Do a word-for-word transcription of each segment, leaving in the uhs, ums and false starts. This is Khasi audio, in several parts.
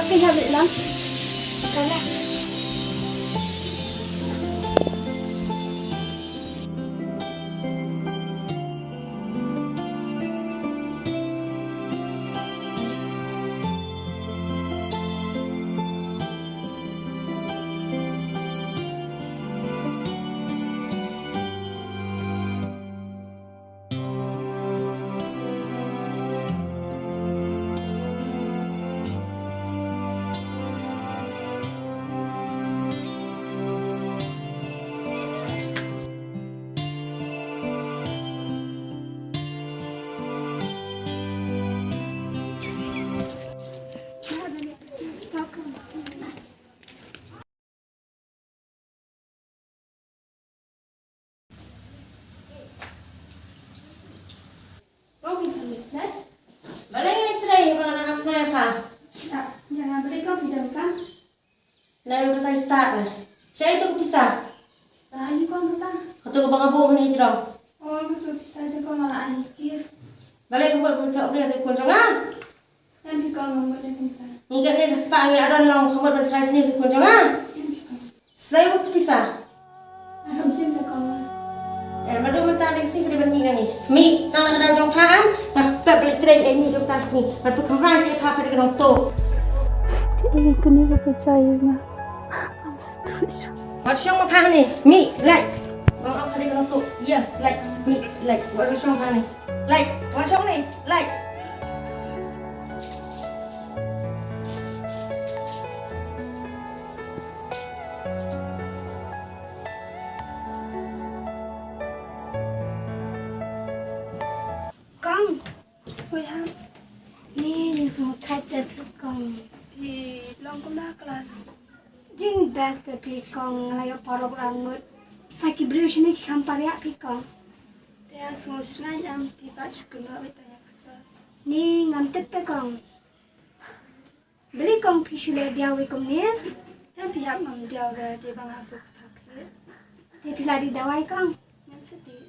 Phi hap leit lang. Balei ngin trei ba nga dang ap khnai pha? Ïa nga balei kong phi don kam? Nai ba tai start na. Shaei tu ka pisa? Pisa aïu kong kata? Katu ka ba nga buh hynne jrong. Oh, katu pisa tu kong nga la ai kir. Balei pha mut ban thok bria sa khun jong nga? Em phi kong, ngam mut de kumta. Ngi katne ka spah ngi la don long, pha mut ban try sniew sa khun jong nga? Em phi kong. Sei mut ka pisa. Ngam shim te kong. Eh, ma dum mynta ne sngi pha dei ban mih nangne. Mih tang na ka daw jong pha em. Nga pep leit trei eh, mih dum tang sngi. Ban pynkhamrai te pha, pha dei ka nongtuh. Eh, kane ka pyrshah ïa nga. Wat shong ma pha hangne. Mih, leit. Ong ong pha dei ka nongtuh. Ïa, leit. Mih, leit. Wat shong pha hangne. Leit, wan shong ne, leit. Kong. Oi ha. Ni, ni sngewthuh te phi kong. Phi long kumno ha klas? Jingbes te phi kong, nga la ïoh paralok arngut. Sa ki briew shane ki kham pariah phi kong. Te sngew shngaiñ em phi pat shu kynnoh beit tang ïa ka sor. Ni ngam tip te kong. Balei kong phi shu leh diaw wei kumne? Em phi hap ngam diaw re, dei ba nga shu kthah khlieh. Te phi la dih dawai kong? Ngam sa dih.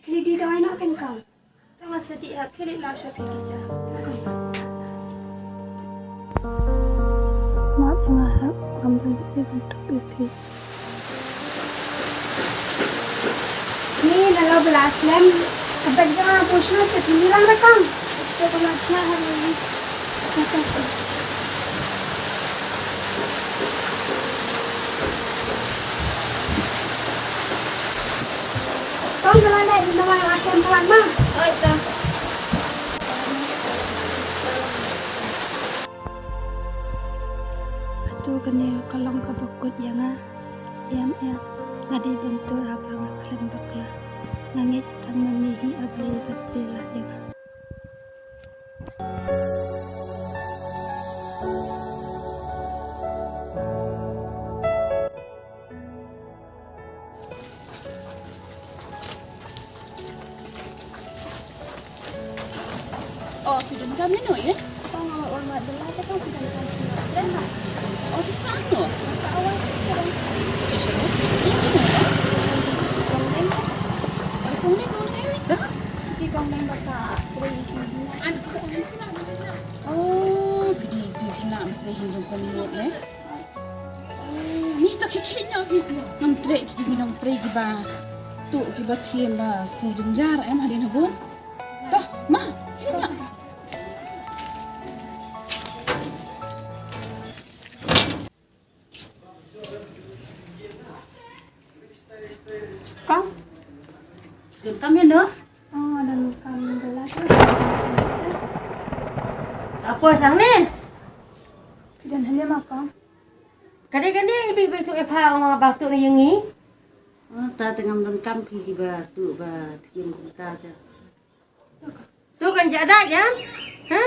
Khie leit dih dawai noh keiñ kong. Tang nga sa dih hap, khie leit lap sha phi ki ja. Map nga hap, ngam dang sngewthuh ïa phi. Ni na la ba la slem. Ka bag jong nga pun shu te phi lang da kong. Shu te kong la khia ha ni. Kong ka la dei, na ma la slem ka la ma. Oi ta. Hato kane ka long kaba kut ïa nga? Em em, nga dei ban tur haba nga khlem bakla. Nga ngeit tang ma me hi A Blei ban plie lad ïa nga. Oh, phi donkam ïano ïa? Kong, nga wan mat bylla te kong, phi donkam phi wan trei ma. Oh, phi sah ano? Sah awai te kong. Che sha no? Ïa che no ïa? Kong Neng. Oi, kong Neng, kong Neng ïa ta? Ki kong Neng ba sah trei ïa ki. An. Oh, phi dei, dei phi lah ba trei hi jong kong Neng ne. Ni to khie khie noh phi. Ngam trei ki jong ngi nongtrei kiba tuh kiba thiem ba sngewjynjar em hadien habud. To ma khie noh. Kong. Donkam ïano? Oh, donkam bylla te. Apo sang ne? Jan hane ma kong. Ka dei kane iba iba tuh ïa pha, ong ba tuh na ïa ngi. Oh, ta te ngam donkam phi kiba tuh ba thiem kumta te. Tuh kan ja da ïa. Ha?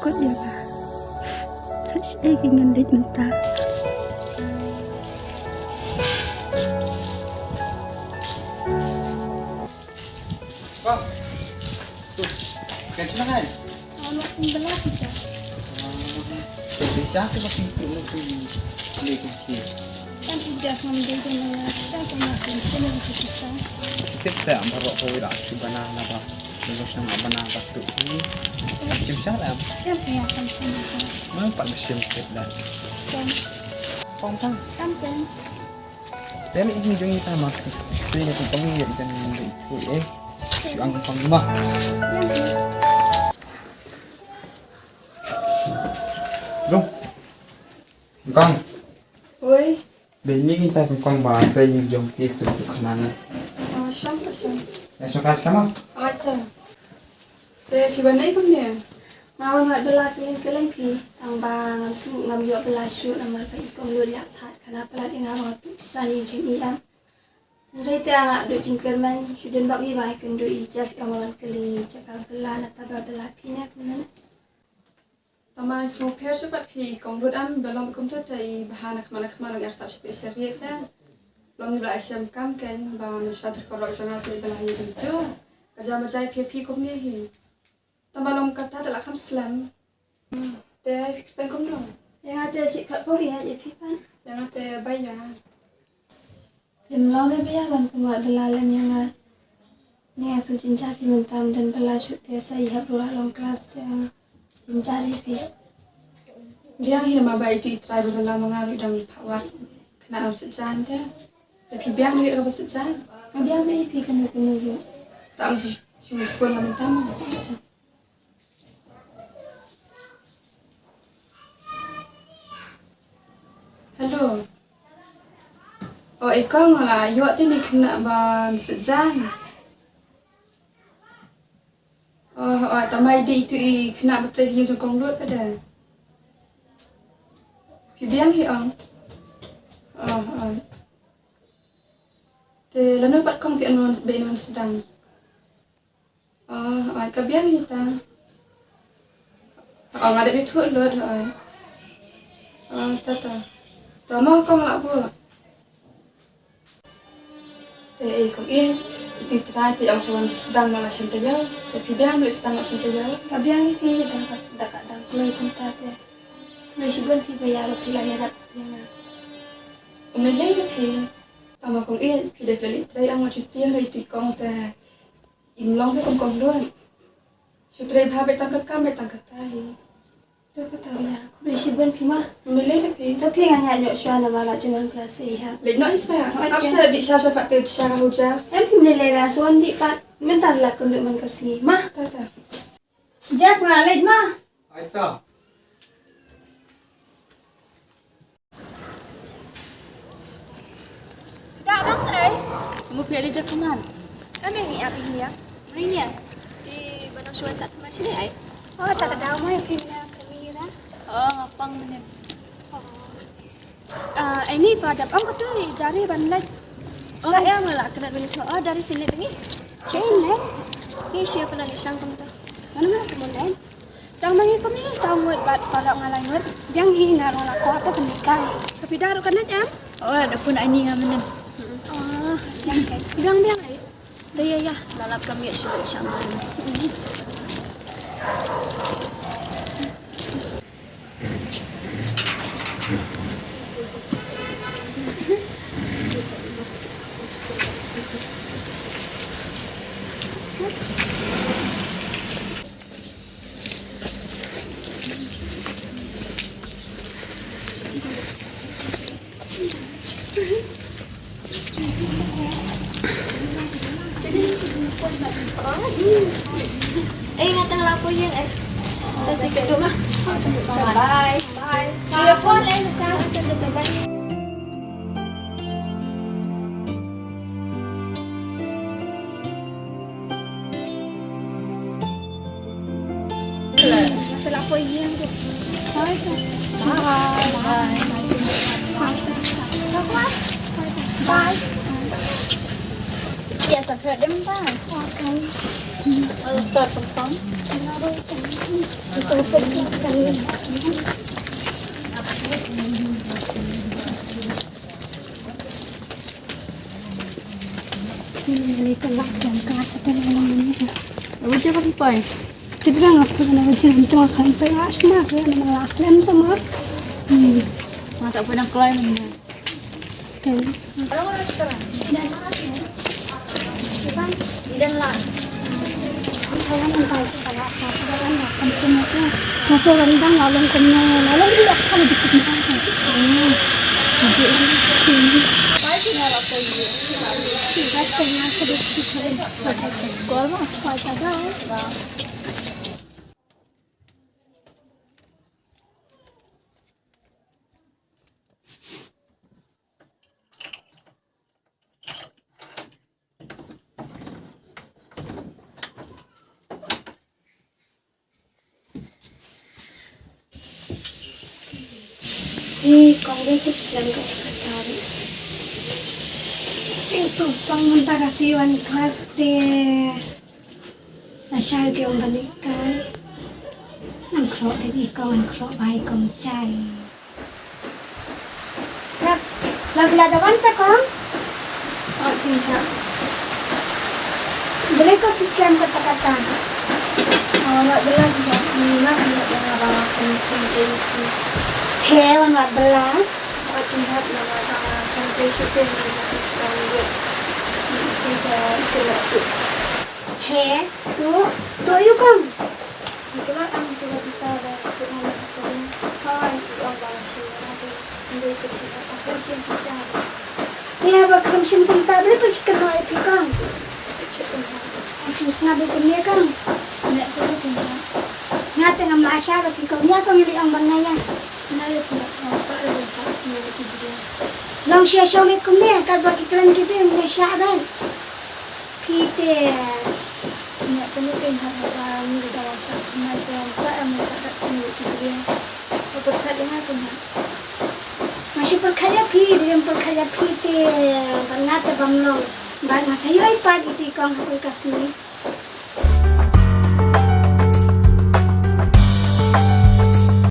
Kot ïa nga. Shaei ngan leit mynta. Kong. Tuh, kan shu nang ai? Ano sing bela kita? Bisa tu masih tu tu le tu tu. Kan ibu Ïa, ngam dei ban ïa sha ka ma pynshim ïa ka pisa. Tip sa am baroh kawei la shu bana na ba. Ni ko shnong la bana ba tu hi. Shim sha la. Ïa, ïa, kam shim ïa. Ngam pat shim tip da. Kam. Pong pong. Kam kam. Te ni hi jong ita ma. Te ni pong ïa ikan ni tu eh. Shu ang pong ma. Ïa. Dong. Kong. Oi. Dei ni kita kong ba trei ïing jong ki tu tu khnang. Oh, shong ka shong. Ya shong ka sama. Oh, ta. Te phi wan nei kumne? Nga wan wad bylla ki ïing kylleng phi. Tang ba ngam sngewthuh ngam ïoh bylla shuh namar ba i kong Lut ïa thad kana palat ïa nga ba nga tuh pisa ïing jong i ïa. Hynrei te nga duh jingkyrmen shu don bak i ba i kynduh i Jeff ïa nga wan kylli jaka bylla na ta ba bylla phi ne kumne. Tang ba sngewpher shuh pat phi i kong Lut am ba long kumta te i bha na khmat na khmat long er sap shu te sha riat te. Long i ba la shem kam ken ba mynshuwa te korok jong nga te ba la hi jong tu. Ka jam ba jai phi phi kumne hi. Tang ba long kata te la kham slem. Te phi kyrteng kumno? Ïa nga te Shikhar Pong, ïa phi pat? Ïa nga te Baya. Phim long re Baya ban pynwad bylla lem ïa nga. Nga shu jynjar phi mynta ym don bylla shuh te sa ïa hap ruh la long klas te nga jynjar ïa phi. Biang hi ma ba itu i trai ba bylla ma nga ruh dang phah wad khynnah nongsiej jaiñ te. Te phi biang ruh ïa kaba siej jaiñ? Nga biang ruh ïa phi kano kano ruh. Te ym shu shu phone la mynta ma. Hello. O i kong, la ïoh te ni khynnah ba siej jaiñ. O o, tang ba i dei itu i khynnah ba trei ha ïing jong kong Lut pat de. Phi biang hi ong. O o. Te lano pat kong phi wan, ba in wan sdang? O, o, ka biang hi ta. O, nga dep ïathuh lut, o. O, ta ta. Ta mo kong lah buh. Te ei kong ei, itu i trai te ong sa wan sdang na la shen taïew. Te phi biang lut sdang la shen taïew. Ka biang hi te dang ka, dang ka, dang kloi kumta te. Kloi shibun phi ba ïa ba phi la ïarap ïa nga. Um lei lei phi. Tang ba kong ei, phi dep leit trai ong la shu tieng la itu i kong te. Im long te kum kong Lut. Shu trei bha beit tang ka kam beit tang kata hi. To kata ïa. Khublei shibun phi ma. Me lei da phi. To phi ngan ïa ïoh shuwa namar la jingwan klas ei ha. Leit noh isa. Ap sa dih sha sha pat te sha ka hu Jeff. Em phim lei lei ra sa wan dih pat. Mynta la kynduh man ka sngi ma. Ta ta. Jeff nga leit ma. Ai ta. Da bang sa ai? Mu pia li jakuman. Kami ni abi ni ya. Ring ya. Di bana shuan sat ma sini ai. Oh, tak ada mai pin ya kami ra. Oh, pang ni. Oh. Ah, ini pada pang katu dari ban lek. Oh, ya malah kena bini tu. Oh, dari sini ni. Sini. Ni siapa lagi sang kamu tu? Mana mana kamu lain? Dang ma ngi kumne saw ngut bad paralok nga lai ngut. Biang hi nga ruh la kwah ban pynhikai. Ka phi da ruh ka net em? Oh, da pun ai ni nga mynnin. Oh, biang hi. Biang biang ai. Da ïa ïa, la lap ka miet shu shang. Eh, nga tang la poi ïing, eh. Ka sih kynduh ma. Bye. Bye. See you phone later, Sha. Bye. Bye. Bye. Yes, I've heard them bye. Okay. I'll start from phone. Ni kong dei tip slem ka kata. Jingsuk pang mynta ka siwan klas te. Na shai ki ong balik kai. Ngan khlok dei kong, ngan khlok bai kong chai. Rap, la bla da wan sa kong. Ati ha. Beli ko pislem kata kata. Awak bela dia ni nak dia dengan bawa penting ini. He, wan wak bela. Ati ha, nama sama penting syuting ni nak kita lihat. Kita kita tu. He, tu, tu you kong. Ito la ang ito la bisa ba ito na na ito na. Hawan ito ang ba shi na ito. Hindi ito ito ang ba shi ang shisha. Tiya ba khlem shim kumta ba phi kynmaw ïa phi kong. Ito ito na. Ang shisha ba kumne kong. Na ito ito na. Nga te ngam la sha ba phi kong. Ïa kong ïa li ang ba nga ïa. Na ito na ang ba la sa shisha ba kumne. Long shisha ba kumne. Kat ba ki kren ki te kumne sha ba. Phi te, ïa, te ni pynhap haba ngi da wan sa kumne te, ba am sa kat sni ki briew. Ba pyrkhat ïa nga kumne. Nga shu pyrkhat ïa phi, dei ym pyrkhat ïa phi te, ba nga te bym long. Ba nga sa ïoh i pat iti kong ha kawei ka sngi.